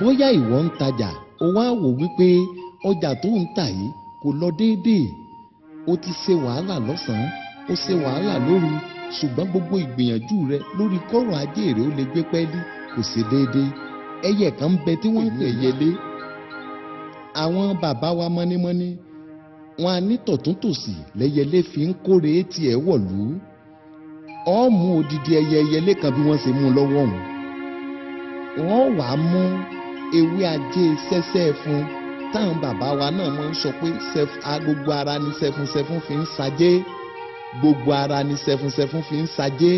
Bóyá ìwọ ń tajà, o wá wò wípé ọjà tó ń tà yìí kò lọ déédéé. O ti ṣe wàhálà lọ́sàn-án, o ṣe wàhálà lóru, ṣùgbọ́n gbogbo ìgbìyànjú rẹ lórí kọ́rọ̀ ajé rẹ ó lè gbé pẹ́ẹ́lí kò ṣe déédéé. Ẹyẹ kan ń bẹ tí wọ́n ń pè ẹyẹlé. Àwọn bàbá wa mọ́nímọ́ní, wọn á ní tọ̀túntòsì lẹ́yẹlé fi ń kórè tiẹ̀ wọ̀lú. Ọ mú odidi ẹyẹ ẹyẹlé kan bí wọ́n ṣe mú un lọ́wọ́ òun. Wọ́n wàá mú ewé ajé sẹ́sẹ́ fún táwọn bàbá wa náà máa ń sọ pé gbogbo ara ni sẹfúnsẹfún fi ń sajé, gbogbo ara ni sẹfúnsẹfún fi ń sajé.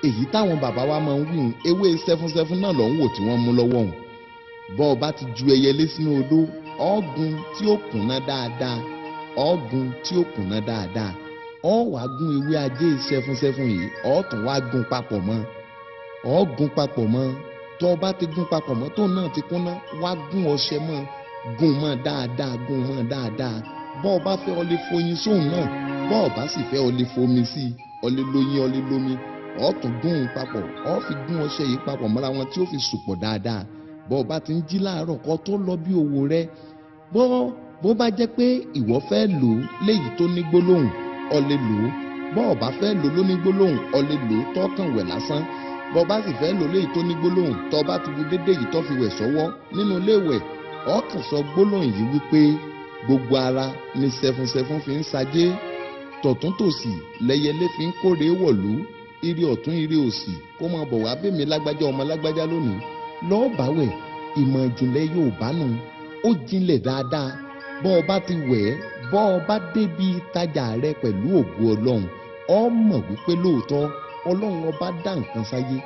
Èyí táwọn bàbá wa máa ń wí hùn, ewé sẹfúnsẹfún náà lọ́ ń wò tí wọ́n mú lọ́wọ́ hùn. Bọ́ ọ bá ti ju ẹyẹlé sínú odó, ọ̀gùn tí ó kùnà dáadáa, ọ̀gùn tí ó kùnà dáadáa, ọ wàá gún ewé ajé sẹfúnsẹfún yìí, ọ tún wá gún papọ̀ mọ́, ọ gún papọ̀ mọ́. Tó o bá ti gún papọ̀ mọ́, tó náà ti kúnná, wá gún ọṣẹ mọ́, gún mọ́ dáadáa, gún mọ́ dáadáa. Bọ́ ọ bá fẹ́, ọ lè foyin sóun náà. Bọ́ ọ bá sì fẹ́, ọ lè fomi sí i, ọ lè loyin, ọ lè lomi. Ọ tún gún un papọ̀, ọ fi gún ọṣẹ yìí papọ̀ mọ́ra wọn tí ó fi sùpọ̀ dáadáa. Bọ́ ọ bá ti ń jí láàárọ̀ kó tó lọ bí òwò rẹ, bó bá jẹ́ pé ìwọ fẹ́ lò ó léyìí tó ní gbólóhùn, ọ lè lò ó. Bọ́ ọ bá fẹ́ lò ó lóní gbólóhùn, ọ lè lò ó tọ́kàn wẹ̀ lásán. Bọ́ bá sì fẹ́ lò léyìí tó ní gbólóhùn, tọ́ bá ti bu dédé yìí tó fi wẹ̀ sọ́wọ́ nínú ilé ìwẹ̀, ọ kàn sọ gbólóhùn yìí wípé gbogbo ara ni sẹfúnsẹfún fi ń sajé, tọ̀túntòsì lẹ́yẹlé fi ń kórè wọ̀lú, ire ọ̀tún ire òsì kó máa bọ̀ wá bèmí lágbájá ọmọ lágbájá lónìí. Lọ́ọ́ báwẹ̀, ìmọ̀ ìjìnlẹ̀ Yorùbá nù, ó jinlẹ̀ dáadáa. Bọ́ ọ bá ti wẹ̀ ẹ́, bọ́ ọ bá débi ìtajà rẹ pẹ̀lú ògo Ọlọ́run, ọ mọ̀ wípé lóòótọ́ Ọlọ́run ọba dá nǹkan sáyé.